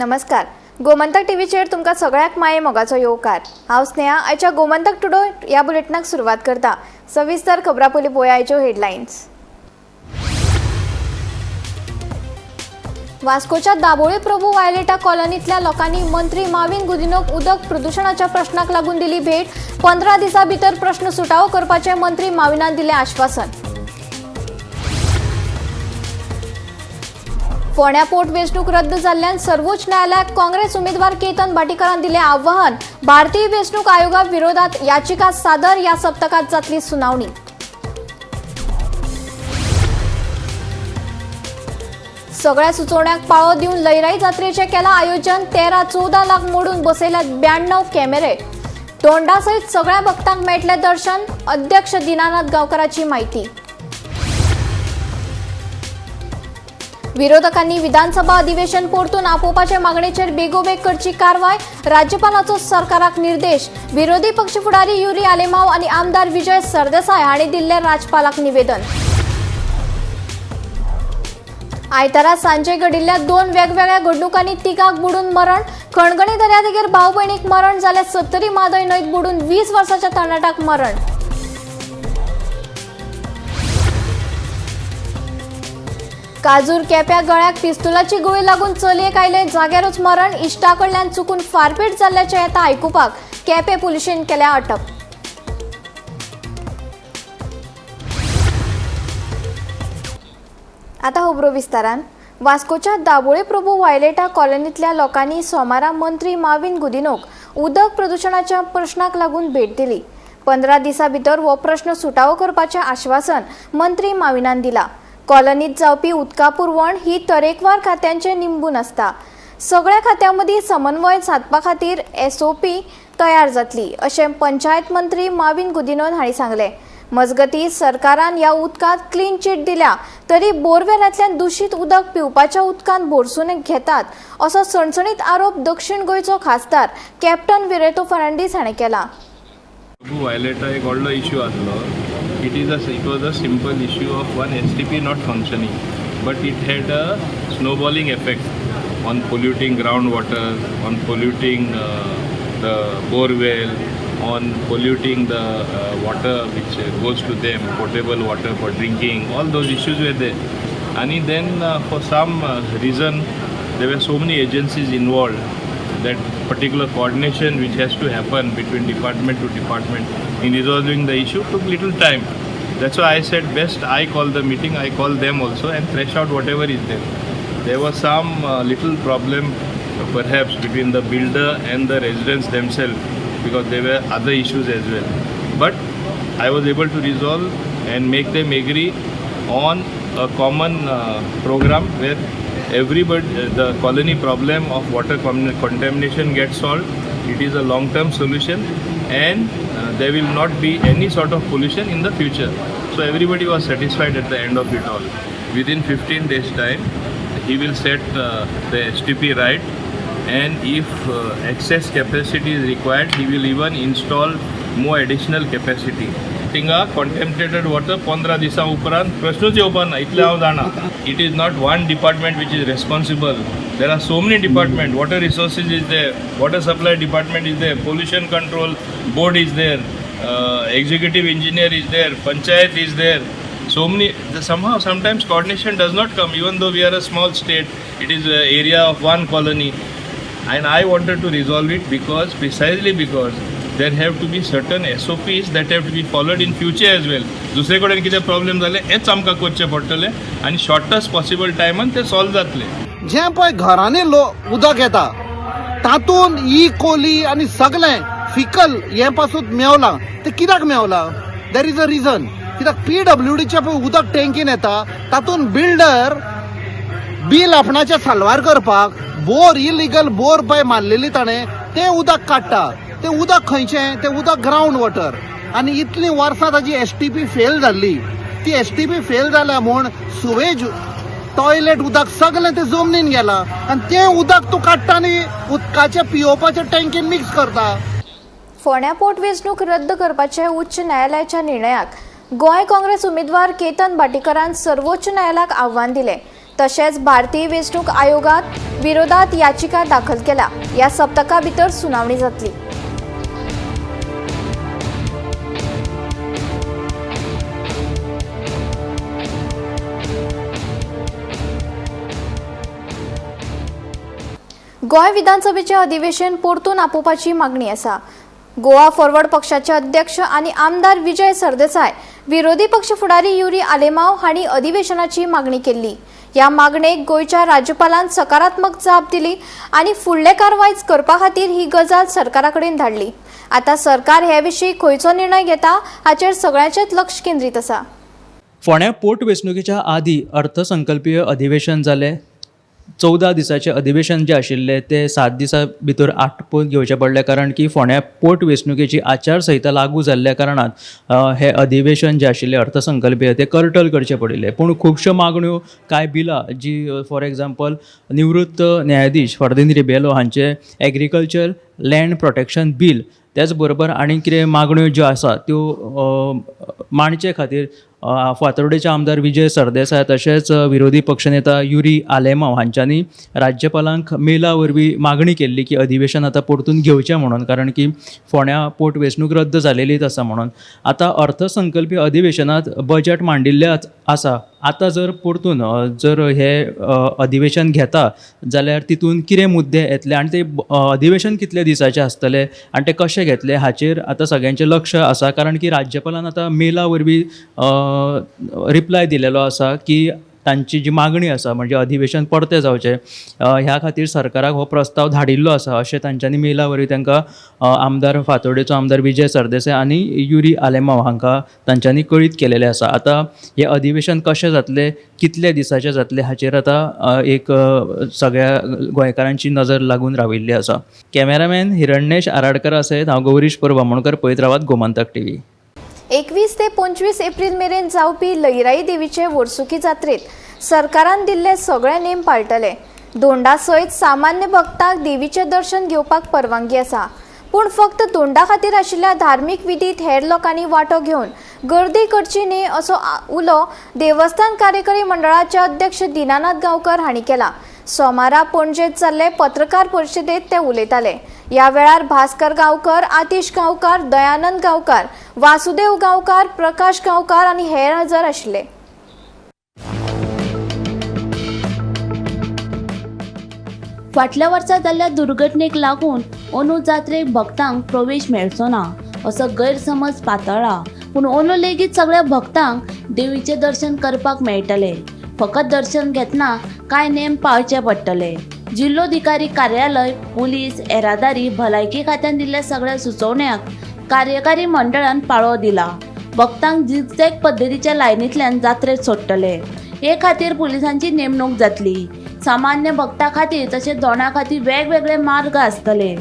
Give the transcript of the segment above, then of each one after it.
नमस्कार, गोमंतक टीव्हीचेर तुमकां सगळ्याक माये मोगाचो येवकार. हांव स्नेहा. आयच्या गोमंतक टुडे ह्या बुलेटिनाक सुरवात करता. सविस्तर खबरां पयलीं पळोवया आयच्यो हेडलायन्स. वास्कोच्या दाबोळी प्रभू वायलेटा कॉलनीतल्या लोकांनी मंत्री माविन गुदिनोक उदक प्रदुशणाच्या प्रश्नाक लागून दिली भेट. 15 दिसां भितर प्रश्न सुटावो करपाचें मंत्री माविनान दिलें आश्वासन. फोंड्या पोट वेंचणूक रद्द जाल्ल्यान सर्वोच्च न्यायालयात काँग्रेस उमेदवार केतन भाटीकारान दिलें आव्हान. भारतीय वेंचणूक आयोगा विरोधात याचिका सादर. या सप्तकात जातली सुनावणी. सगळ्या सुचोवण्यांक पाळो दिवन लयराई जात्रेचें केलां आयोजन. 13-14 लाख मोडून बसयल्यात 92 कॅमेरे. तोंडा सयत सगळ्या भक्तांक मेळटलें दर्शन. अध्यक्ष दीनानाथ गांवकाराची म्हायती. विरोधकांनी विधानसभा अधिवेशन परतून आपोवपाचे मागणेचेर बेगोबेग करची कारवाय. राज्यपालाचो सरकाराक निर्देश. विरोधी पक्ष फुडारी युरी आलेमाव आनी आमदार विजय सरदेसाय हांणी दिल्लें राज्यपालाक निवेदन. आयतारा सांजे घडिल्ल्या 2 वेगवेगळ्या घडणुकांनी तिगांक बुडून मरण. कणकणी दर्यादेगेर भाव भयणीक मरण जाल्यार सत्तरी म्हादय न्हंयत बुडून 20 वर्साच्या तरणाट्याक मरण. काजूर केप्या गळ्याक पिस्तुलाची गुळी लागून चलयेक आयलें जाग्यारूच मरण. इश्टा कडल्यान चुकून फारपेट जाल्ल्याचें येता आयकुपाक. केपें पुलिशेन केल्या अटक. आतां खबरो विस्तारान. वास्कोच्या दाबोळे प्रभू वायलेटा कॉलनींतल्या लोकांनी सोमारा मंत्री माविन गुदिनोक उदक प्रदुशणाच्या प्रश्नाक लागून भेट दिली. 15 दिसां भितर हो प्रश्न सुटावो करपाचें आश्वासन मंत्री माविनान दिला. कॉलनीत जावपी उदका पुरवण ही तरेकवार खात्यांचेर निंबून आसता. सगळ्या खात्यां मदीं समन्वय सादपा खातीर एसओपी तयार जातली अशें पंचायत मंत्री माविन गुदिनोन हांणी सांगलें. मजगतीं सरकारान ह्या उदकांत क्लीन चीट दिल्या तरी बोरवेलांतल्यान दुशीत उदक पिवपाच्या उदकांत भरसून घेतात असो सणसणीत आरोप दक्षिण गोंयचो खासदार कॅप्टन विरेतो फर्नांडीस हाणें केला. वायलेटा एक व्हडलो इश्यू आसलो. It was a simple issue of one STP not functioning, but it had a snowballing effect on polluting groundwater, on polluting the borewell, on polluting the water which goes to them, potable water for drinking. All those issues were there. And then for some reason there were so many agencies involved that particular coordination which has to happen between department to department in resolving the issue took little time. That's why I said best I call the meeting, I call them also and thresh out whatever is there. There was some little problem perhaps between the builder and the residents themselves because there were other issues as well. But I was able to resolve and make them agree on a common program where everybody, the colony problem of water contamination gets solved. It is a long-term solution and there will not be any sort of pollution in the future. So everybody was satisfied at the end of it all. Within 15 days time, he will set the STP right, and if excess capacity is required, he will even install more additional capacity. थिंगा contaminated water 15 दिसां उपरांत प्रश्नूच येवपा ना इतलें हांव जाणा. It is not one department which is responsible. There are so many department. Water resources is there, water supply department is there, pollution control board is there, executive engineer is there, panchayat is there. So many, somehow sometimes coordination does not come, even though we are a small state. It is an area of one colony, and I wanted to resolve it because, precisely because there have to be certain SOPs that have to be followed in future as well. दुसरे कडेन कितें problem जाले हेच आमकां करचें पडटलें आनी शॉर्टस्ट possible टायमान ते सॉल्व जातले. जें पळय घरांनी उदक येता तातूंत ई कोली आनी सगळें फिकल हें पासून मेवलां. तें कित्याक मेवलां? There is a reason. कित्याक पीडब्ल्यूडीचें पळय उदक टँकीन येता तातूंत बिल्डर बील आपणाचें साल्वार करपाक बोर इलिगल बोर पळय मारलेली ताणें तें उदक काडटा. तें उदक खंयचें? तें उदक ग्रावंड वॉटर. आनी इतलीं वर्सां ताजी एसटीपी फेल जाल्ली. ती एसटीपी फेल जाल्या म्हूण सुवेज टॉयलेट उदक सगळें तें जमनीन गेलां आनी तें उदक तूं काडटा आनी उदकाचें पियोवपाचें टँकीन मिक्स करता. फोंड्या पोट वेंचणूक रद्द करपाच्या उच्च न्यायालयाच्या निर्णयाक गोंय काँग्रेस उमेदवार केतन भाटीकारान सर्वोच्च न्यायालयाक आव्हान दिलें. तशेंच भारतीय वेंचणूक आयोगात विरोधात याचिका दाखल केल्या. या सप्तका भितर सुनावणी जातली. गोंय विधानसभेचें अधिवेशन परतून आपोवपाची मागणी आसा. गोवा फॉरवर्ड पक्षाचे अध्यक्ष आनी आमदार विजय सरदेसाय, विरोधी पक्ष फुडारी युरी आलेमाव हांणी अधिवेशनाची मागणी केल्ली. ह्या मागणेक गोंयच्या राज्यपालान सकारात्मक जाप दिली आनी फुडले कारवाय करपा खातीर ही गजाल सरकारा कडेन धाडली. आतां सरकार हे विशीं खंयचो निर्णय घेता हाचेर सगळ्यांचेच लक्ष केंद्रीत आसा. फोंड्या पोटवेंचणुकेच्या आदी अर्थसंकल्पीय अधिवेशन जालें. 14 दिसाचें अधिवेशन जें आशिल्लें तें 7 दिसां भितर आटपून घेवचें पडलें, कारण की फोंड्या पोटवेंचणुकेची आचारसंहिता लागू जाल्ल्या कारणान हें अधिवेशन जें आशिल्लें अर्थसंकल्पीय तें कर्टल करचें पडिल्लें. पूण खुबश्यो मागण्यो, कांय बिलां जी फॉर एग्जाम्पल निवृत्त न्यायाधीश फर्दिन रिबेलो हांचें एग्रीकल्चर लँड प्रोटेक्शन बील, त्याच बरोबर आनी कितें मागण्यो ज्यो आसा त्यो मांडचे खातीर फातोर्डेचे आमदार विजय सरदेसाय तशेंच विरोधी पक्षनेता युरी आलेमाव हांच्यांनी राज्यपालांक मेला वरवीं मागणी केल्ली की अधिवेशन आतां परतून घेवचें म्हणून, कारण की फोंड्या पोटवेंचणूक रद्द जालेलीच आसा म्हणून. आतां अर्थसंकल्पीय अधिवेशनांत बजट मांडिल्लें आसा. आतां जर परतून जर हें अधिवेशन घेता जाल्यार तितून कितें मुद्दे येतले आनी ते अधिवेशन कितले दिसाचें आसतलें आनी ते कशें घेतले हाचेर आतां सगळ्यांचें लक्ष आसा, कारण की राज्यपालान आतां मेला वरवीं रिप्लाय दिलेलो आसा की तांची जी मागणी आसा म्हणजे अधिवेशन परतें जावचें ह्या खातीर सरकाराक हो प्रस्ताव धाडिल्लो आसा अशें तांच्यांनी मेला वरवीं तांकां आमदार फातोर्डेचो आमदार विजय सरदेसाय आनी युरी आलेमाव हांकां तांच्यांनी कळीत केलेलें आसा. आतां हें अधिवेशन कशें जातलें, कितले दिसाचें जातलें हाचेर आतां एक सगळ्या गोंयकारांची नजर लागून राविल्ली आसा. कॅमेरामॅन हिरण्येश आराडकरा सयत हांव गौरीश परब आमोणकर, पळयत रावात गोमंतक टीव्ही. 21 ते 25 एप्रिल मेरेन जावपी लईराई देवीचे वर्सुकी जात्रेत सरकारान दिल्ले सगळे नेम पाळटले. धोंडा सयत सामान्य भक्तांक देवीचें दर्शन घेवपाक परवानगी आसा, पूण फक्त धोंडा खातीर आशिल्ल्या धार्मीक विधीत हेर लोकांनी वांटो घेवन गर्दी करची न्ही असो उलो देवस्थान कार्यकारी मंडळाचे अध्यक्ष दीनानाथ गांवकर हांणी केला. सोमारा पणजेत जाल्ले पत्रकार परिशदेत ते उलयताले. ह्या वेळार भास्कर गांवकर, आतिश गांवकार, दयानंद गांवकार, वासुदेव गांवकार, प्रकाश गांवकार आनी हेर हजर आशिल्ले. फाटल्या वर्सा जाल्ल्या दुर्घटनेक लागून अंदू जात्रेक भक्तांक प्रवेश मेळचो ना असो गैरसमज पातळ्ळा, पूण अंदू लेगीत सगळ्या भक्तांक देवीचें दर्शन करपाक मेळटलें. फकत दर्शन घेतना कांय नेम पाळचे पडटले. जिल्लोधिकारी कार्यालय, पुलीस, येरादारी, भलायकी खात्यान दिल्ल्या सगळ्या सुचोवण्यांक कार्यकारी मंडळान पाळो दिला. भक्तांक झिगझॅग पद्दतीच्या लायनींतल्यान जात्रेक सोडटले. हे खातीर पुलिसांची नेमणूक जातली. सामान्य भक्तां खातीर तशेंच दोणां खातीर वेगवेगळे मार्ग आसतले.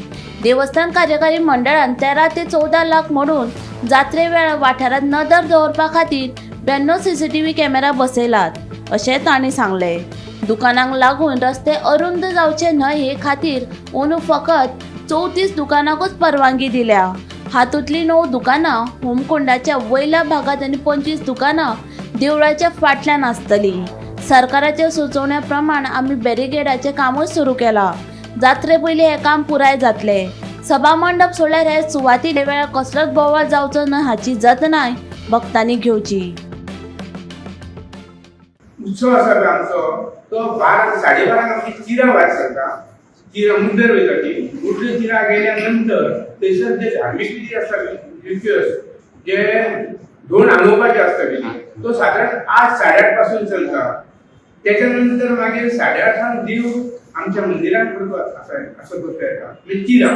देवस्थान कार्यकारी मंडळान 13 ते 14 लाख म्हणून जात्रे वेळार वाठारांत नदर दवरपा खातीर 92 CCTV camera बसयलात अशें तांणी सांगलें. दुकानांक लागून रस्ते अरुंद जावचे न्हय हे खातीर अंदू फकत 34 दुकानांकूच परवानगी दिल्या. हातूंतलीं 9 दुकानां होमकुंडाच्या वयल्या भागांत आनी 25 दुकानां देवळाच्या फाटल्यान आसतलीं. सरकाराच्या सुचोवण्या प्रमाण आमी बॅरिगेडाचें कामूय सुरू केलां. जात्रे पयलीं हें काम पुराय जातलें. सभामंडप सोडल्यार हे सुवाती वेळार कसलोच बोवाळ जावचो न्हय हाची जतनाय भक्तांनी घेवची. उत्सव आसा पळय आमचो, तो 12 साडे बारांक आमची चिरां भायर सरता. चिरां मुड्डेर वयता. ती मुड्डेर चिरां गेल्या नंतर थंयसर जे धार्मीक विधी आसता, रिच्युअल्स जे धोंड आंगोवपाचे आसता विधी, तो सादारण 8 साडे 8 पासून चलता. त्याच्या नंतर मागीर 8:30 देव आमच्या मंदिरात आसा असो गोश्ट येता. म्हणजे चिरां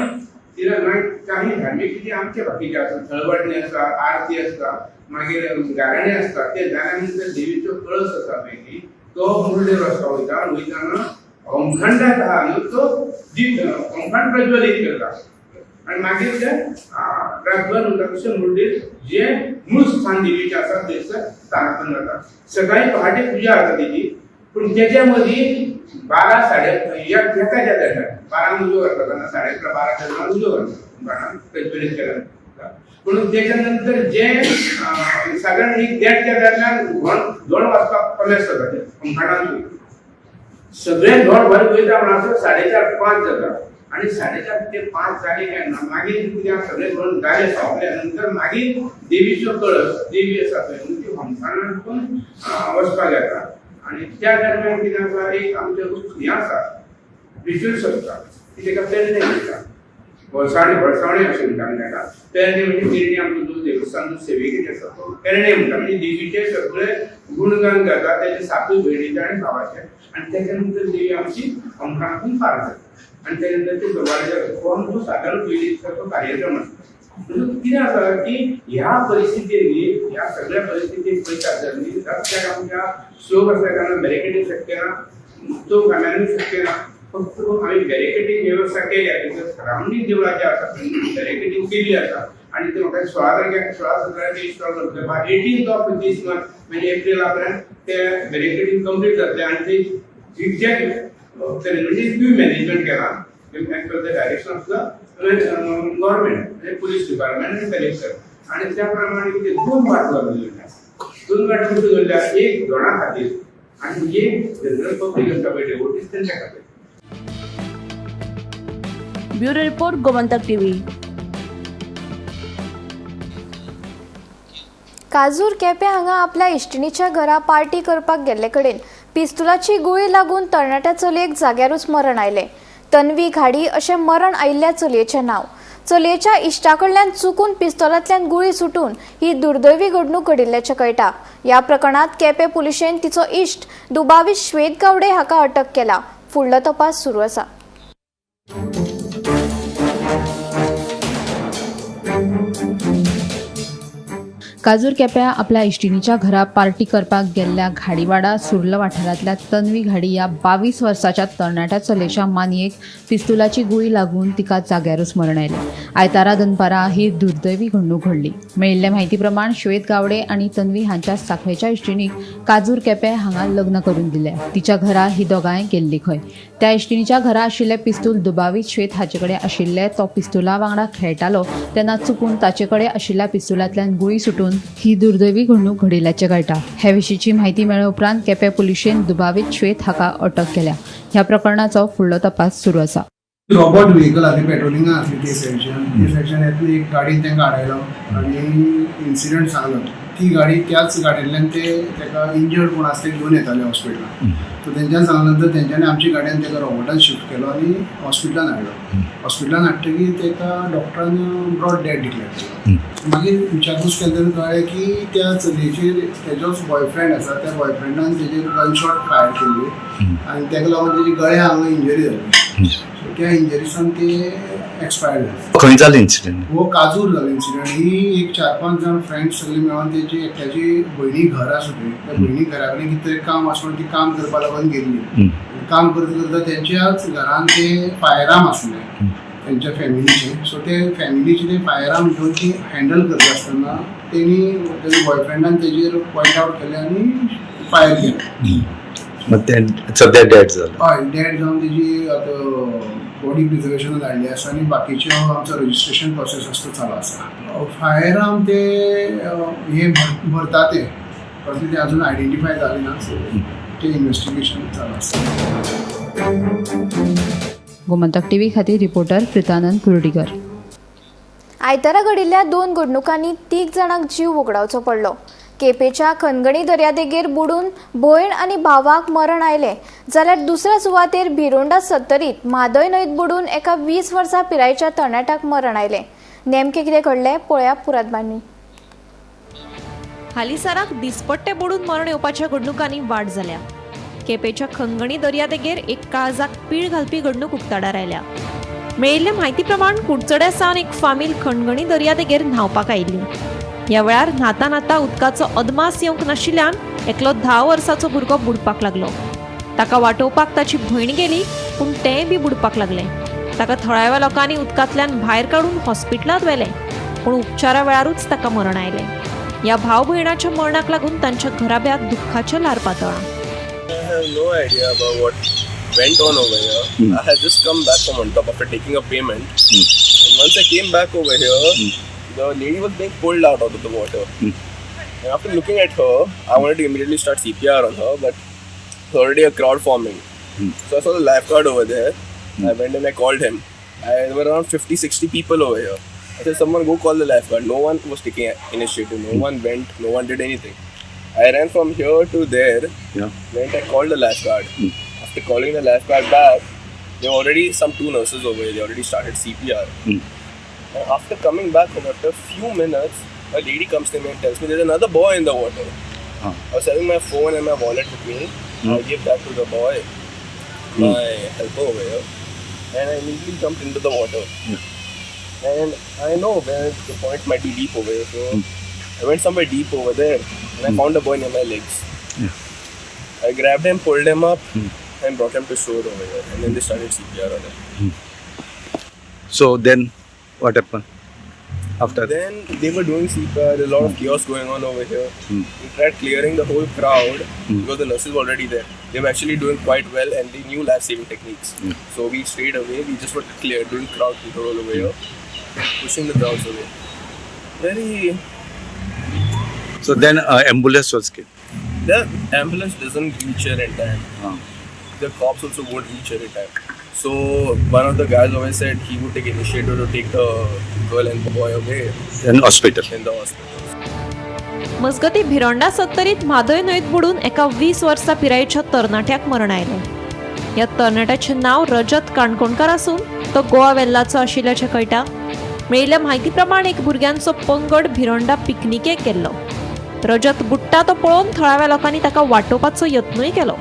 चिरां मागीर काही धार्मीक विधी आमचे बाकीचे आसा, थळवाडणी आसा, आरती आसता, मागीर गाराणे आसता. ते जाल्या नंतर देवीचो कळस आसा पयलीं तो मुरडेर वचपा वयता. वयताना होमखंडात आहा न्हू तो दीप होमखंड प्रज्वलीत करता आनी मागीर ते रातभर उरता. तशें मुरडेर जे मूळ स्थान देवीचें आसा थंयसर स्थानापन्न जाता. सकाळी पहाटे पुजा जाता तेजी, पूण तेच्या मदीं 12 साडे एकाच्या दरम्यान 12 उजो घातला तेन्ना 11:30 12 दरम्यान उजो घातला होमखंडान प्रज्वलीत केल्या. पूण तेच्या नंतर जे सादारण एक देडच्या दरम्यान धोंड वाजपाक कमेस जाता ते होमखंडान. सगळे धोड भायर वयता म्हणसर 4:30-5 जाता आनी 4:30 ते 5 जाले काय ना मागीर कितें सगळे भरून गाडे सोंपल्या नंतर मागीर देवीचो कळस देवी आसा पळय न्हू ती होमखणातून वचपाक येता आनी त्या दरम्यान कितें आसा एक आमचें हें आसा रिच्युअल्स आसता ती ताका पेरणे म्हणटा, भरसाणी भरसावणी अशें म्हणटा आमी ताका. पेरणे म्हणजे पेरणी आमचो जो देवस्थान जो सेवेकीत आसा तो पेरणे म्हणटा, म्हणजे देवीचे सगळे गुणगान गाता तेजे सातूय भयणीचे आनी भावाचे आनी तेच्या नंतर देवी आमची होमखणातून पार जाता आनी तेच्या नंतर ते दवारे हो आमचो सादारण पयलीं दिसा तो कार्यक्रम आसता. म्हणून कितें आसा की ह्या परिस्थितींनी ह्या सगळ्या परिस्थितीत पळयता जर न्ही रस्त्याक आमच्या स्लोप आसल्या कारणान बॅरिकेडींग शक्य ना, तो काम्यानूय शक्य ना. फक्त आमी बॅरिकेडींग वेवस्था केल्या तेच्या सरावंडींग देवळां जी आसा बॅरिकेडींग केल्ली आसा आनी ते म्हाका 16 तारखेक 16-17 इन्स्टॉल करतले बाय 18th of this month म्हणजे एप्रिला पर्यंत ते बॅरिकेडींग कंप्लीट जातले आनी ते झिगझॅग म्हणजे क्यू मॅनेजमेंट केलां as per the direction of the government म्हणजे पुलीस डिपार्टमेंट आनी कलेक्टर. आनी त्या प्रमाणे कितें 2 वाटो दवरल्या, 2 वाटो कश्यो दवरल्या, एक दोणा खातीर आनी एक जनरल पब्लीक आसा पळय डेवोटीज तेंच्या खातीर. Bureau report, Gomantak TV. Kajur Quepem हांगा आपल्या इश्टिणीच्या घरा पार्टी करपाक गेल्ले कडेन पिस्तुलाची गुळी लागून तरणाट्या चलयेक जाग्यारूच मरण आयलें. तन्वी घाडी अशें मरण आयिल्ल्या चलयेचें नांव. चलयेच्या इश्टा कडल्यान चुकून पिस्तोलांतल्यान गुळी सुटून ही दुर्दैवी घडणूक घडिल्ल्याचें कळटा. ह्या प्रकरणांत केपें पुलिशेन तिचो इश्ट दुबावीत श्वेत गावडे हाका अटक केला. फुडलो तपास सुरू आसा. काजूर केप्या आपल्या इश्टिणीच्या घरा पार्टी करपाक गेल्ल्या घाडीवाडा सुर्ल वाठारांतल्या तन्वी घाडी ह्या 22 वर्साच्या तरणाट्या चलयेच्या मानयेक पिस्तुलाची गुळी लागून तिका जाग्यारूच मरण आयलें. आयतारा दनपारा ही दुर्दैवी घडणूक घडली. मेळिल्ले म्हायती प्रमाण श्वेत गावडे आनी तन्वी हांच्या सांखळेच्या इश्टिणीक काजूर केपें हांगा लग्न करून दिलें. तिच्या घरा ही दोगांय गेल्ली खंय. त्या इश्टिणीच्या घरा आशिल्लें पिस्तूल दुबावीत श्वेत हाचे कडेन आशिल्लें. तो पिस्तुला वांगडा खेळटालो तेन्ना चुकून ताचे कडेन आशिल्ल्या पिस्तुलांतल्यान गुळी सुटून ही दुर्दैवी घडणूक घडिल्ल्याचें कळटा. हे विशींची म्हायती मेळ्ळे उपरांत केपें पुलिशेन दुबावीत श्वेत हाका अटक केल्या. ह्या प्रकरणाचो फुडलो तपास सुरू आसा. रॉबॉट व्हेकल आसली पेट्रोलिंगा आसली ते सायडच्यान, ते सायडच्यान येतना एक गाडी तांकां आडायलो आनी इन्सिडंट सांगलो. ती गाडी त्याच गाडयेंतल्यान ते ताका इंजर्ड कोण आसा ते घेवन येताले हॉस्पिटलान. सो तेंच्यान सांगल्या नंतर तेंच्यांनी आमच्या गाडयेन ताका रॉबॉटान शिफ्ट केलो आनी हॉस्पिटलान हाडलो. हॉस्पिटलान हाडटकीर ताका डॉक्टरान ब्रॉड डेड डिक्लेअर केलो. मागीर विचारपूस केली तेन्ना कळ्ळें की त्या चलयेचेर तेजोच बॉयफ्रेंड आसा, त्या बॉयफ्रेंडान तेजेर गनशॉट फायर केल्ली आनी ताका लागून तेजी गळ्या हांगा इंजरी जाली. त्या इंजरीसान ते एक्सपायर्ड जाले. खंय जालें इन्सिडंट? हो काजूर जालो इन्सिडंट. ही एक 4-5 जाण फ्रेंड्स सगळीं मेळोन तेजी एकट्याची भयणी घर आसा थंय, त्या भयणी घरा कडेन कितें तरी काम आसा म्हणून ती काम करपा लागून गेल्ली. काम करता करता तेंच्याच घरान ते फायराम आसले तेंच्या फॅमिलीचे. सो ते फॅमिलीचे ते फायराम घेवन ती हँडल करता आसतना तेणी तेजे बॉयफ्रेंडान तेजेर पॉयंट आवट केलें आनी फायर केलें. मग ते सद्या डेड जालें. हय, डेड जावन तेजी आतां बॉडी प्रिजर्वेशनाक धाडली आसा आनी बाकीच्यो आमचो रजिस्ट्रेशन प्रोसेस आसा तो चालू आसा. फायर आर्म ते हे भरता ते कसले ते अजून आयडेंटिफाय जाले ना, सो ते इन्वेस्टिगेशन चालू आसा. गोमंतक टीव्ही खातीर रिपोर्टर प्रितानंद कुर्डीकर. आयतारा घडिल्ल्या 2 घडणुकांनी 3 जाणांक जीव वगडावचो पडलो. केपेच्या खनगणी दर्यादेगेर बुडून भयण आनी भावाक मरण आयलें जाल्यार दुसऱ्या सुवातेर भिरोंडा सत्तरीत म्हादय न्हंयत बुडून एका 20 वर्सां पिरायेच्या तरणाट्याक मरण आयलें. नेमकें कितें घडलें पळया पुरात बातमी. हालींसराक दिसपट्टे बुडून मरण येवपाच्या घडणुकांनी वाड जाल्या. केपेच्या खंगणी दर्यादेगेर एक काळजाक पीळ घालपी घडणूक उक्ताडार आयल्या. मेळिल्ले म्हायती प्रमाण कुडचड्या सावन एक फामील खणगणी दर्यादेगेर न्हांवपाक आयिल्ली. ह्या वेळार न्हाता न्हाता उदकाचो अदमास येवंक नाशिल्ल्यान एकलो 10 वर्साचो भुरगो बुडपाक लागलो. ताका वाटोवपाक ताची भयण गेली, पूण तेंय बी बुडपाक लागलें. ताका थळाव्या लोकांनी उदकांतल्यान भायर काडून हॉस्पिटलांत व्हेलें, पूण उपचारा वेळारूच ताका मरण आयलें. ह्या भाव भयणाच्या मरणाक लागून तांच्या घराब्यांत दुख्खाचें ल्हार पातळ्ळां. I have no idea about what went on over here. I had just come back from on top after taking a payment. And once I came back over here, the lady was being pulled out of the water. And after looking at her, I wanted to immediately start CPR on her, but there's already a crowd forming. So I saw the lifeguard over there. I went and I called him. There were around 50, 60 people over here. I said, someone go call the lifeguard. No one was taking initiative. No one went. No one did anything. I ran from here to there. Yeah. Went, I called the lifeguard. After calling the lifeguard back, there were already some two nurses over here. They already started CPR. And after coming back home, after a few minutes, a lady comes to me and tells me there's another boy in the water. I was having my phone and my wallet with me. I gave that to the boy, my helper over here, and I immediately jumped into the water. And I know where the point might be deep over here, so I went somewhere deep over there and I found a boy near my legs. I grabbed him, pulled him up, and brought him to shore over here. And then they started CPR on him. So then what happened after? Then they were doing CPR, there's a lot of chaos going on over here. We tried clearing the whole crowd because the nurses were already there. They were actually doing quite well and they knew life-saving techniques. So we stayed away, we just were clear, doing crowd control over here, pushing the crowds away. Very... So then ambulance was came. The ambulance doesn't reach here in time. The cops also won't reach here in time. So one of the guys always said he would take initiative to take the girl and the boy away. In hospital. In the hospital. मजगती भिरोंडा सत्तरीत म्हादय न्हंयेत बुडून एका 20 वर्सां पिरायेच्या तरणाट्याक मरण आयलें. ह्या तरणाट्याचें नांव रजत काणकोणकार आसून तो गोवा वेल्लाचो आशिल्ल्याचें कळटा. मेळिल्ल्या म्हायती प्रमाण एक भुरग्यांचो पंगड भिरोंडा पिकनिकेक गेल्लो. रजत बुडटा तो पळोवन थळाव्या लोकांनी ताका वाटोवपाचो यत्नूय केलो,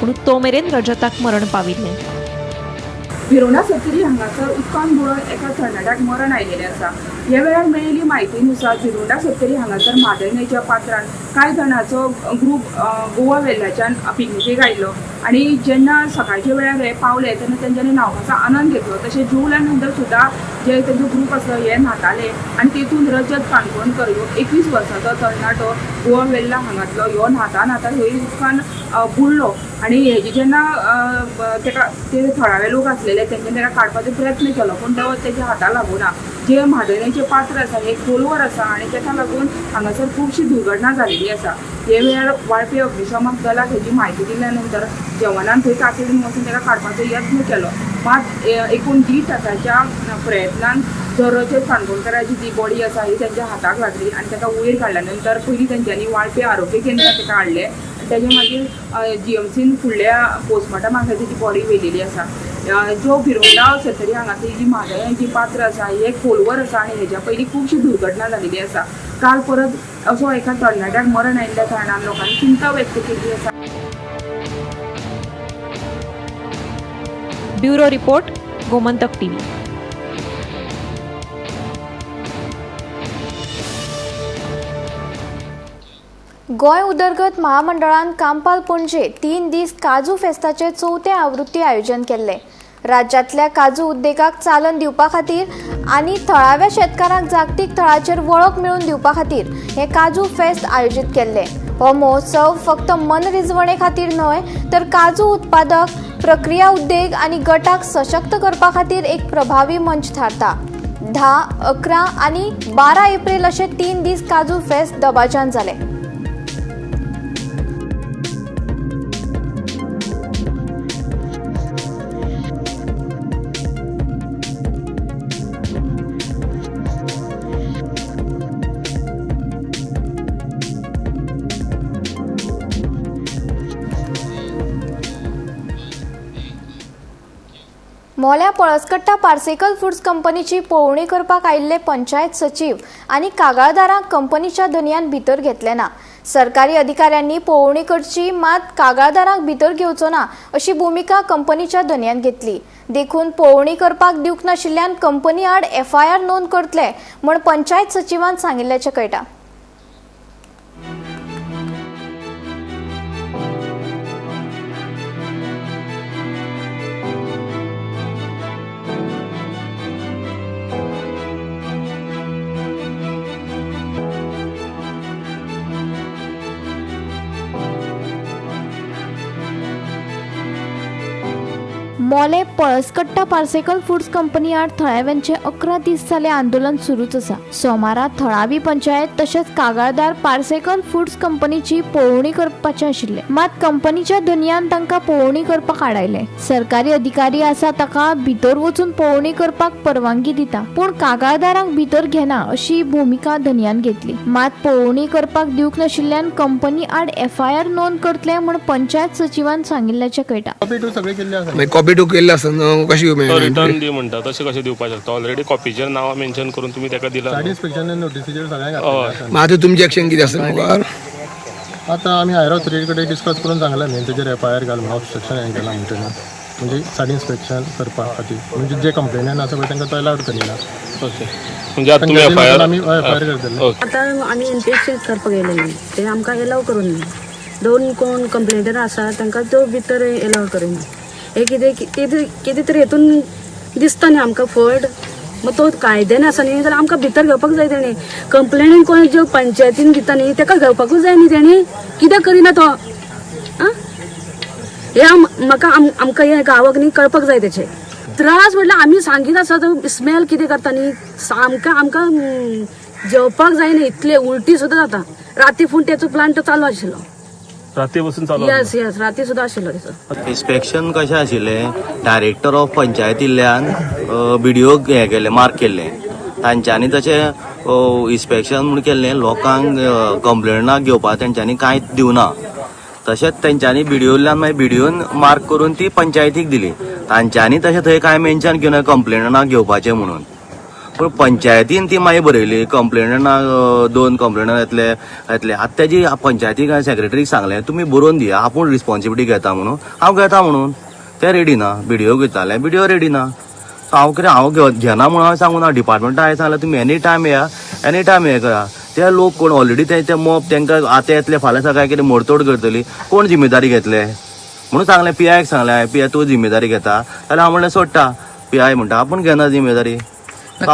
पूण तो मेरेन रजताक मरण पाविल्लें. भिरोंडा सत्तरी हांगासर उदकान बुडून एका तरणाट्याक मरण आयिल्लें आसा. ह्या वेळार मेळिल्ली म्हायतीनुसार भिरोंडा सत्तरी हांगासर म्हादय न्हंयच्या पात्रान कांय जाणांचो ग्रूप गोवा वेल्लाच्यान पिकनिकेक आयिल्लो आनी जेन्ना सकाळच्या वेळार हे पावले तेन्ना तेंच्यांनी न्हांवपाचो आनंद घेतलो. तशें जेवल्या नंतर सुद्दां जे तेंचो ग्रूप आसलो हे न्हाताले आनी तेतून रजत काणकोणकर ह्यो 21 वर्सांचो तरणाटो गोवा वेल्ला हांगातलो ह्यो न्हाता न्हाता थंय उदकान बुडलो आनी हेजी जेन्ना तेका ते थळावे लोक आसलेले तेंच्यांनी तेका काडपाचो प्रयत्न केलो पूण तो तेच्या हाता लागूना. जे म्हादय न्हंयचें पात्र आसा हें खोलवर आसा आनी तेका लागून हांगासर खुबशी दुर्घटना जाल्ली आसा. हे वेळार वाळपे अग्निशमक दलाक हेजी म्हायती दिल्या नंतर जवानान थंय तातडीन वचून तेका काडपाचो यत्न केलो. मात एकूण 1.5 तासाच्या प्रयत्नान जो रजत काणकोणकराची जी बॉडी आसा ही तेंच्या हाताक लागली आनी तेका वयर काडल्या नंतर पयलीं तेंच्यांनी वाळपे आरोग्य केंद्रात तेका हाडलें. तेजे मागीर जीएमसीन फुडल्या पोस्टमॉर्टमा खातीर तेजी बॉडी व्हेलेली आसा. जो भिरोंडा सत्तरी हांगासर जी म्हादय जी पात्र आसा हे खोलवर आसा आनी हेज्या पयलीं खुबशी दुर्घटना जाल्ली आसा. काल परत असो एका तरणाट्याक मरण आयिल्ल्या कारणान लोकांनी चिंता व्यक्त केल्ली आसा. Bureau report, Gomantak TV. Goa उदरगत महामंडळान कांपाल पणजे 3 दीस काजू फेस्ताचे 4थे आवृत्ती आयोजन केल्ले. राज्यांतल्या काजू उद्देगाक चालन दिवपा खातीर आनी थळाव्या शेतकारांक जागतीक थळाचेर वळख मेळोवन दिवपा खातीर हे काजू फेस्त आयोजीत केल्ले. हो महोत्सव फक्त मनरिजवणे खातीर न्हय तर काजू उत्पादक, प्रक्रिया उद्देग आनी गटाक सशक्त करपा खातीर एक प्रभावी मंच थारता. 10, 11 आनी 12 एप्रिल अशे 3 दीस काजू फेस्त दबाज्यान जाले. मोल्या पळसकट्टा पार्सेकल फूड्स कंपनीची पळोवणी करपाक आयिल्ले पंचायत सचीव आनी कागाळदारांक कंपनीच्या धनयान भितर घेतले ना. सरकारी अधिकाऱ्यांनी पळोवणी करची मात कागाळदारांक भितर घेवचो ना अशी भुमिका कंपनीच्या धनयान घेतली. देखून पळोवणी करपाक दिवंक नाशिल्ल्यान कंपनी आड एफआयआर नोंद करतले म्हूण पंचायत सचिवान सांगिल्ल्याचें कळटा. मोले पळसकट्टा पार्सेकर फूड्स कंपनी आड थळाव्यांचे 11 दीस जाले आंदोलन सुरूच आसा. सोमारा थळावी पंचायत तशेंच कागाळदार पार्सेकर फूड्स कंपनीची पळोवणी करपाचे आशिल्ले, मात कंपनीच्या धनयान तांकां पळोवणी करपाक आडायले. सरकारी अधिकारी आसा ताका भितर वचून पळोवणी करपाक परवानगी दिता, पूण कागाळदारांक भितर घेना अशी भुमिका धनयान घेतली. मात पळोवणी करपाक दिवंक नाशिल्ल्यान कंपनी आड एफआयआर नोंद करतले म्हूण पंचायत सचिवान सांगिल्ल्याचें कळटा. कॉपी टू केल्ले आसतना कशी रिटर्न दी म्हणटा तशें कशें दिवपाक शकता? ऑलरेडी कॉपीचेर नांवां मेन्शन करून तुमी ताका दिला. आतां तुमचें एक्शन कितें आसा मुखार? आतां आमी हायर ऑथॉरिटी कडेन डिस्कस करून सांगलां न्ही, तेजेर एफआयआर घाल म्हणून ऑब्स्ट्रक्शन हें केलां म्हणटा, म्हणजे सायड इन्स्पेक्शन करपा खातीर, म्हणजे जे कंप्लेनंट आसा पळय तांकां तो अलावड करिना. ओके, म्हणजे आतां तुमी एफआयआर आमी एफआयआर करतले. आतां आमी इन्स्पेक्शन करपाक गेलेली ते आमकां एलाव करून ना. दोन कोण कंप्लेनर आसा तांकां तो भितर एलाव करिना. हे कितें कितें तरी हेतून दिसता न्ही आमकां फट, मग तो कायद्यान आसा न्ही जाल्यार आमकां भितर घेवपाक जाय. तेणी कंप्लेनीन कोण ज्यो पंचायतीन दिता न्ही ताका घेवपाकूच जाय न्ही. तेणी कित्याक करिना तो? आं, हे म्हाका आमकां हे गांवाक न्ही कळपाक जाय. तेचे त्रास म्हटल्यार आमी सांगीत आसा तो स्मेल कितें करता न्ही, सामकां आमकां जेवपाक जाय न्ही, इतले उलटी सुद्दां जाता. राती फून तेचो प्लांट चालू आशिल्लो, राती बसून चालू. येस येस, राती सुद्दां आशिल्लो तेचो. इन्स्पेक्शन कशें आशिल्लें, डायरेक्टर ऑफ पंचायतींतल्यान बीडीओक हें केल्लें, मार्क केल्लें. तांच्यांनी तशें इन्स्पेक्शन म्हूण केल्लें, लोकांक कंप्लेनाक घेवपाक तेंच्यांनी कांयच दिवना. तशेंच तेंच्यांनी बीडीओल्यान मागीर बीडीओन मार्क करून ती पंचायतीक दिली. तांच्यांनी तशें थंय कांय मेन्शन केलें कंप्लेनाक घेवपाचें म्हणून, पूण पंचायतीन ती मागीर बरयली कंप्लेनाक, 2 कंप्लेनर येतले येतले. आतां तेजी पंचायतीक हांवें सेक्रेटरीक सांगलें तुमी बरोवन दिया, आपूण रिस्पॉन्सिबिलिटी घेता म्हणून. हांव घेता म्हणून ते रेडी ना. बीडीओ घेताले, बीडीओ रेडी ना. सो हांव कितें हांव घेना म्हणून हांवें सांगूं ना. डिपार्टमेंटा हांवें सांगलें तुमी एनी टायम येया, एनी टायम हें करा. ते लोक कोण ऑलरेडी ते मॉब तांकां आतां येतले, फाल्यां सकाळीं कितें मोडतोड करतली, कोण जिम्मेदारी घेतले म्हणून सांगलें. पीआयक सांगलें हांवें, पीआय तूं जिम्मेदारी घेता जाल्यार हांव म्हणलें सोडटा. पीआय म्हणटा आपूण घेना जिम्मेदारी. ते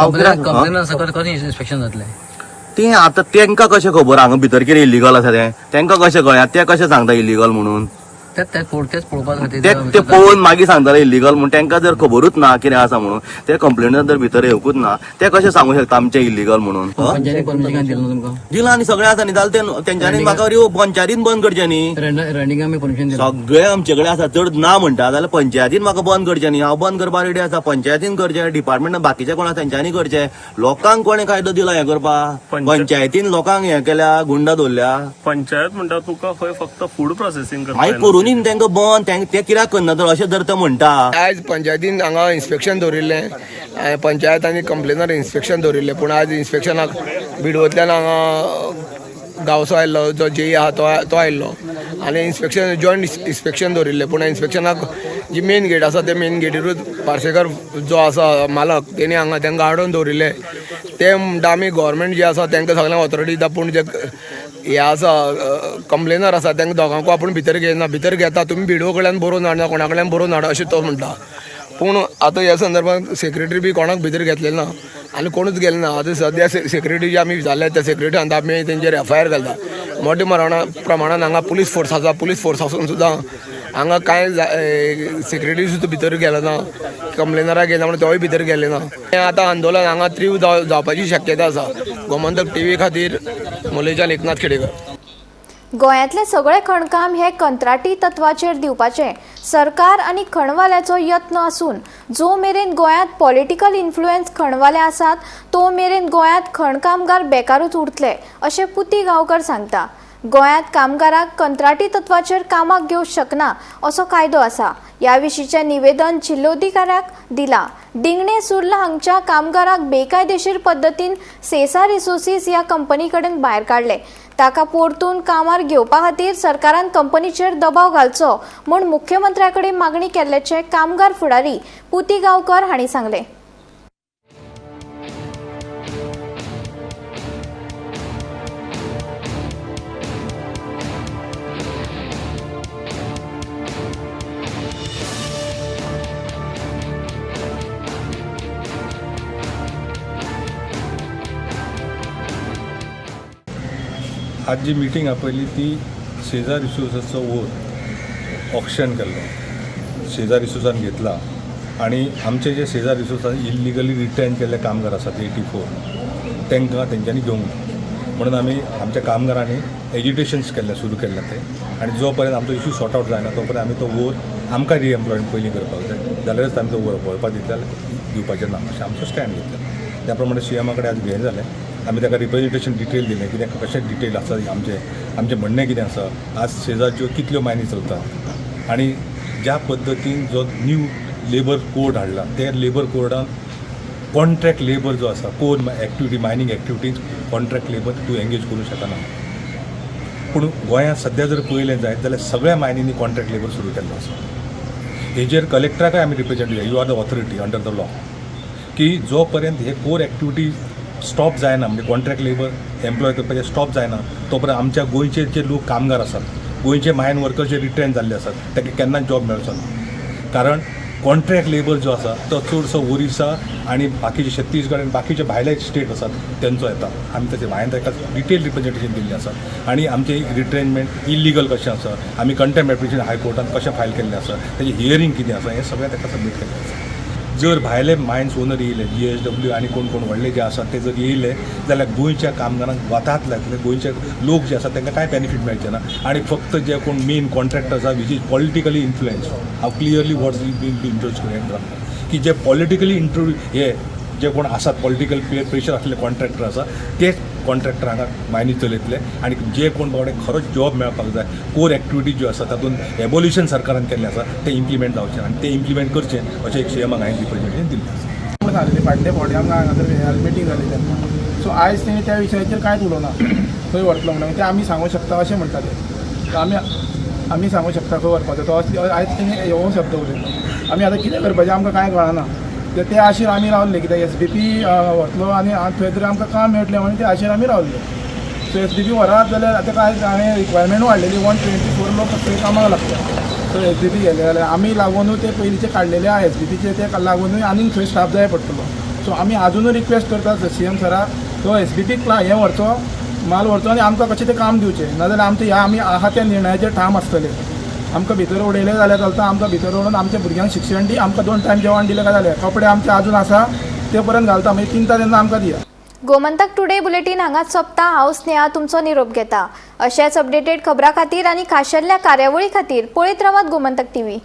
आतां तांकां कशें खबर हांगा भितर कितें इलिगल आसा तें तांकां कशें कळ्ळें? ते कशें सांगता इलिगल म्हणून? ते पळोवन मागीर सांगताले इलिगल म्हणून. तांकां जर खबरूच ना कितें आसा म्हणून, ते कंप्लेनर जर भितर येवकूच ना, ते कशें सांगू शकता आमचें इलिगल म्हणून? दिलां न्ही, सगळें आसा न्ही. जाल्यार तेंच्यांनी म्हाका पंचायतीन बंद करचें न्ही. सगळें आमचे कडेन आसा. चड ना म्हणटा जाल्यार पंचायतीन म्हाका बंद करचें न्ही. हांव बंद करपाक रेडी आसा. पंचायतीन करचें, डिपार्टमेंटान बाकीचे कोण आसा तेंच्यांनी करचें. लोकांक कोणें कायदो दिला हें करपाक? पंचायतीन लोकांक हें केल्या, गुंडा दवरल्या. पंचायत म्हणटा तुका खंय फक्त फूड प्रोसेसिंग मागीर करूनी तांकां बंद, ते कित्याक करना तर अशें जर ते म्हणटा. आयज पंचायतीन हांगा इन्स्पेक्शन दवरिल्लें, पंचायत आनी कंप्लेनर इन्स्पेक्शन दवरिल्लें. पूण आयज इन्स्पेक्शनाक बिडवोंतल्यान हांगा गांवचो आयिल्लो जो जेई आहा तो आयिल्लो आनी इन्स्पेक्शन जॉयंट इन्स्पेक्शन दवरिल्लें. पूण इन्स्पेक्शनाक जी मेन गेट आसा ते मेन गेटीरूच पार्सेकर जो आसा मालक तेणी हांगा तांकां आडोवन दवरिल्लें. ते म्हणटा आमी गव्हर्मेंट जे आसा तांकां सगळ्यांक ऑथॉरिटी दिता, पूण जे हे आसा कंप्लेनर आसा तांकां दोगांकूय आपूण भितर घेयना. भितर घेता तुमी बीडीओ कडल्यान बरोवन हाडना, कोणा कडल्यान बरोवन हाडा अशें तो म्हणटा. पूण आतां ह्या संदर्भात सेक्रेटरी बी कोणाक भितर घेतलें ना आनी कोणूच गेले ना. आतां सद्या सेक्रेटरी जे आमी विचारले त्या सेक्रेटरी आतां आमी तेंचेर एफआयआर घालता. मोठ्या प्रमाणान हांगा पुलीस फोर्स आसा. पुलीस फोर्स आसून सुद्दां हांगा कांय सेक्रेटरी सुद्दां भितर गेलो ना, कंप्लेनराक गेला म्हणून तोय भितर गेले ना. हें आतां आंदोलन हांगा तीव्र जावपाची शक्यता आसा. गोमंतक टीव्ही खातीर मोलेच्यान एकनाथ खेडेकर. गोंयांतले सगळे खणकाम हे कंत्राटी तत्वाचेर दिवपाचे सरकार आनी खणवाल्याचो यत्न आसून जो मेरेन गोंयांत पॉलिटिकल इन्फ्लुएन्स खणवाले आसात तो मेरेन गोंयांत खणकामगार बेकारूच उरतले अशें पुती गांवकर सांगता. गोंयांत कामगारांक कंत्राटी तत्वाचेर कामाक घेवंक शकना असो कायदो आसा. ह्या विशींचें निवेदन जिल्लोधिकाऱ्याक दिलां. डिंगणे सुर्ला हांगच्या कामगारांक बेकायदेशीर पद्दतीन सेसा रिसोर्सीस ह्या कंपनी कडेन भायर काडले. ताका परतून कामार घेवपा खातीर सरकारान कंपनीचेर दबाव घालचो म्हूण मुख्यमंत्र्या कडेन मागणी केल्ल्याचें कामगार फुडारी पुती गांवकर हांणी सांगलें. आज जी मिटींग आपयली ती सेजा रिसोर्साचो वोर ऑक्शन केल्लो. सेजार डिसोजान घेतला आनी आमचे जे सेजार डिसोजान इल्लिगली रिटेन केल्ले कामगार आसात 84 तांकां तेंच्यांनी घेवंक ना म्हणून आमी आमच्या कामगारांनी एजिटेशन्स केल्लें सुरू केल्लें तें आनी जो पर्यंत आमचो इशू सॉर्ट आवट जायना तो पर्यंत आमी तो वोर आमकां रिएम्प्लॉयमेंट पयलीं करपाक जाय जाल्यारच आमी तो वोर वळपाक दितले जाल्यार दिवपाचें ना अशें आमचो स्टँड घेतला. त्या प्रमाणे सीएमा कडेन आज हें जालें, आमी ताका रिप्रेजेंटेशन डिटेल दिलें कितें कशें डिटेल आसा आमचें आमचें म्हणणें कितें आसा, आज सेजाच्यो कितल्यो मायनी चलतात आनी ज्या पद्दतीन जो न्यू लेबर कोड हाडला त्या लेबर कोडान कॉन्ट्रॅक्ट लेबर जो आसा core activity mining activities contract labour तूं एंगेज करूं शकना. पूण गोंयांत सद्या जर पळयलें जायत जाल्यार सगळ्या मायनींनी कॉन्ट्रॅक्ट लेबर सुरू केल्लो आसा. हेजेर कलेक्टराकय आमी रिप्रेजेंट दिलें, you are the authority under the law, की जो पर्यंत हे कोर एक्टिविटी स्टॉप जायना म्हणजे कॉन्ट्रॅक्ट लेबर एम्प्लॉय करपाचें स्टॉप जायना तो पर्यंत आमच्या गोंयचे जे लोक कामगार आसात, गोंयचे मायन वर्कर जे रिट्रेन जाल्ले आसात तांकां केन्नाच जॉब मेळचो ना. कारण कॉन्ट्रॅक्ट लेबर जो आसा तो चडसो ओरिसा आनी बाकीचे छत्तीसगड आनी बाकीचे भायले स्टेट आसात तेंचो येता. आमी तशें हांवें ताका डिटेल रिप्रेजेंटेशन दिल्लें आसा आनी आमचें रिट्रेनमेंट इल्लिगल कशें आसा, आमी कंटेम्प्ट एप्लिकेशन हायकोर्टान कशें फायल केल्लें आसा, तेजें हियरींग कितें आसा हें सगळें ताका सबमीट केल्लें आसा. जर भायले मायन्स ओनर येयले GSW आनी कोण कोण व्हडले जे आसात ते जर येयले जाल्यार गोंयच्या कामगारांक वतात लागतले, गोंयचे लोक जे आसात तांकां कांय बेनिफीट मेळचें ना आनी फक्त जे कोण मेन कॉन्ट्रॅक्टर आसा which is politically influence, हांव क्लियरली वॉट्स बीन इंट्रोड्यूस करून की जे पॉलिटिकली इंट्रो हे जे कोण आसात पॉलिटिकल प्रेशर आसले कॉन्ट्रॅक्टर आसा ते कॉन्ट्रॅक्टर हांगा मायनी चलयतले आनी जे कोण बाबडे खरोच जॉब मेळपाक जाय कोर एक्टिविटी ज्यो आसा तातूंत एबोल्युशन सरकारान केल्लें आसा तें इम्प्लिमेंट जावचें आनी तें इम्प्लिमेंट करचें अशें एक सीएमाक हांवें रिप्रेजेंटेशन दिल्लें आसा. सांगलें फाटले फावटी आमकां हांगासर मिटींग जाली तेन्ना, सो आयज तेणी त्या विशयाचेर कांयच उलोवना, खंय व्हरतलो म्हणून तें आमी सांगूंक शकता अशें म्हणटा ते, आमी सांगूंक शकता खंय व्हरपाचो तो, आयज तेणी हो शब्द उलयलो. आमी आतां कितें करपाचें आमकां कांय कळना, ते आशेर आमी रावले कित्याक SBP व्हरतलो आनी थंय तरी आमकां काम मेळटलें म्हणून ते आशेर आमी रावले. सो SBP व्हरात जाल्यार आतां कांय हांवें रिक्वायरमेंटूय हाडलेली 124 लोक थंय कामाक लागता. सो SBP गेले जाल्यार आमी लागुनूय ते पयलींचे काडलेले आहा SBPचे ते लागुनूय आनीक थंय स्टाफ जाय पडटलो. सो आमी आजुनूय रिक्वेस्ट करता CM सराक तो SBP हें व्हरचो माल व्हरचो आनी आमकां कशें तें काम दिवचें, नाजाल्यार आमचें ह्या आमी आहा त्या निर्णयाचेर ठाम आसतले. आमकां भितर उडयलें जाल्यार चलता, आमकां भितर उडोवन आमच्या भुरग्यांक शिक्षण दी, आमकां 2 टायम जेवण दिलें काय जालें, कपडे आमचे आजून आसा ते पर्यंत घालता, मागीर चिंता तेन्ना आमकां दिया. गोमंतक टुडे बुलेटीन हांगाच सोंपता. हांव स्नेहा तुमचो निरोप घेता. अशेच अपडेटेड खबरां खातीर आनी खाशेल्ल्या कार्यावळी खातीर पळयत रावात गोमंतक टीव्ही.